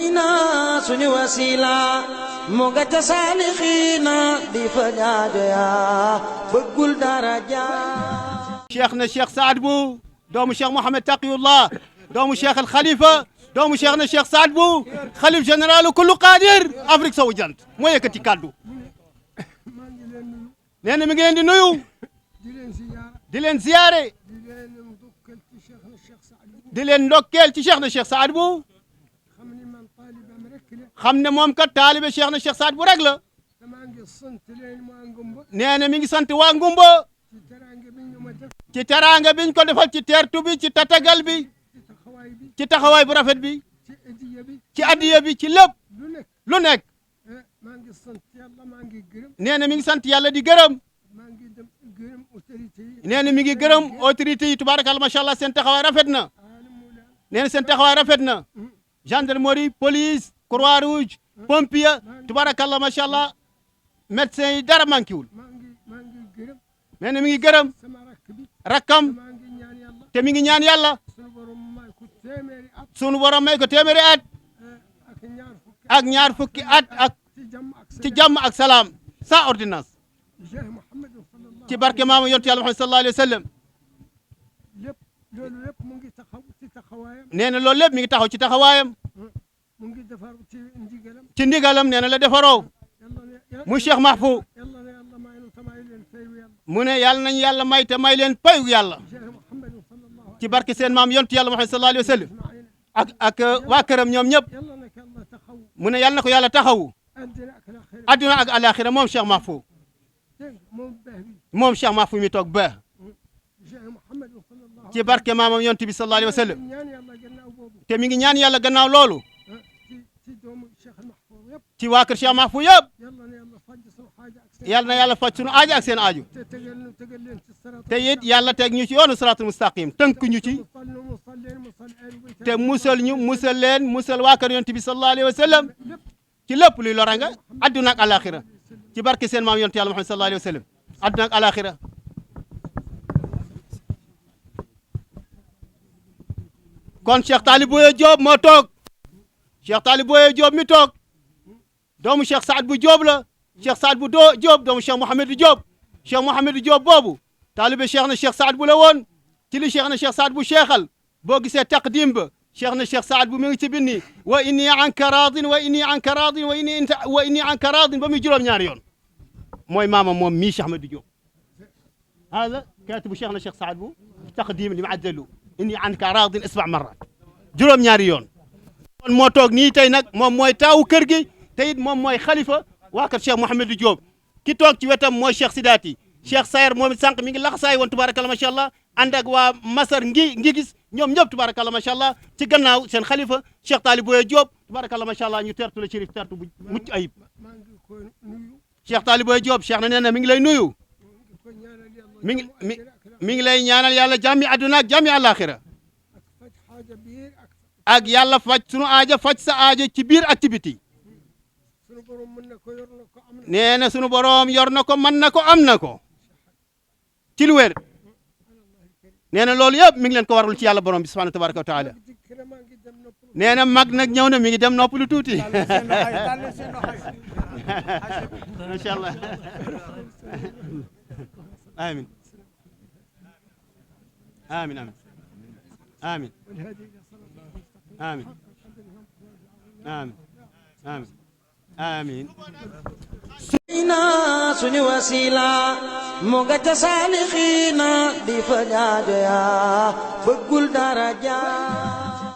ina suñu wasila mu nga ca saalixiina di fa jaajaya bëggul daraja cheikh na cheikh Saad Bou doomu cheikh Mouhamed Taqiyullah doomu cheikh al Khalifa doomu cheikh na cheikh Saad Bou xalif général kullu qaadir Afrique sowu jant moo yëkkati kàddu nee na mi ngi leen di nuyu di leen ziyaare di leen ndokkeel ci cheikh na cheikh Saad Bou xam ne moom kat taalibe cheikh na cheikh Saad Bou rek la nee na mi ngi sant waa Ngumba ci teraanga biñ ko defal ci teertu bi ci tatagal bi ci taxawaay bu rafet bi ci addiya bi ci lépp lu nekk nee na mi ngi sant yàlla di gërëm nee na mi ngi gërëm autorité yi tubaarakalla macha allah seen taxawaay rafet na nee na seen taxawaay rafet na gendarmerie police croix rouge pompier tubaarakalla macha allah médecin yi dara manqué wul nee na mi ngi gërëm rakkam te mi ngi ñaan yàlla sunu borom may ko téeméeri at ak ñaar fukki at ak ci jàmm ak salaam sans ordonnance ci barke maama yontu yàlla Muhammad sallallahu alayhi wa sallam nee na loolu lépp mi ngi taxaw ci taxawaayam ci ndigalam nee na la defaroo mu Cheikh Mahfou mu ne yàlla nañ yàlla may te may leen payu yàlla ci barke seen maam yontu yàlla Muhammad sallallahu alayhi wa sallam ak waa këram ñoom ñëpp mu ne yàlla na ko yàlla taxawu adduna ak alaxira moom Cheikh Mahfou moom Cheikh Mahfou mi toog ba ci barke maamam yontu bi sallallahu alayhi wa sallam te mi ngi ñaan yàlla gannaaw loolu ci waa kër Cheikh Mahfou yëpp yàlla na yàlla faj sunu aajo ak seen aajo te it yàlla teg ñu ci yoonu siraatul mustaqim tënk ñu ci te musal ñu musal leen musal waa kër yonent bi sallallahu alayhi wa sallam ci lépp luy loranga adduna ak alaxira ci barke seen maam yonent yàlla Muhammad sallallahu alayhi wa sallam adduna ak alaxira kon Cheikh Talib Boye Diop moo toog Cheikh Talib Boye Diop mi toog doomu Cheikh Saad Bou Diop la Cheikh Saad Bou Diop doomu Cheikh Mouhamadou Diop Cheikh Mouhamadou Diop boobu taalibe Cheikh na Cheikh Saad Bou la woon ci li Cheikh na Cheikh Saad Bou cheikhal boo gisee taqdim ba Cheikh na Cheikh Saad Bou mi ngi ci binni wa inni anka raadin wa inni anka raadin wa inni anka raadin ba muy juróom-ñaari yoon mooy maama moom mii Cheikh Ahmadou Diop hada katibu Cheikh na Cheikh Saad Bou taqdim li muaddalu inni anka raadin isba marrat juróom-ñaari yoon kon moo toog nii tey nag moom mooy taawu kër gi te it moom mooy xalifa waa kër Cheikh Mouhamadou Diop ki toog ci wetam mooy Cheikh Sidaati Cheikh Sayer moom it sànq mi ngi laxasaay woon tubaarakalla macha allah ànd ak waa Masar ngi gis ñoom ñëpp tubaarakalla macha allah ci gannaaw seen xalifa Cheikh Talib Boye Diop tubaarakalla macha allah ñu tertu la Chérif tertu bu mucc ayib Cheikh Talib Boye Diop Cheikh na nee na mi ngi lay nuyu mi ngi lay ñaanal yàlla jàmmi àdduna ak jàmmi àllaaxira ak yàlla faj sunu aaja faj sa aaja ci biir ak ci biti nee na sunu borom yor na ko mën na ko am na ko ci lu wér nee na loolu yëpp mi ngi leen ko warul ci yàlla borom bi subhanahu tabaraka wa taala nee na mag nag ñëw na mi ngi dem noppalu tuuti macha allah amin amin amin amin amin amin amin amin ina suñu wasila mu nga ca saalixiina di fa jaajaya bëggul daraja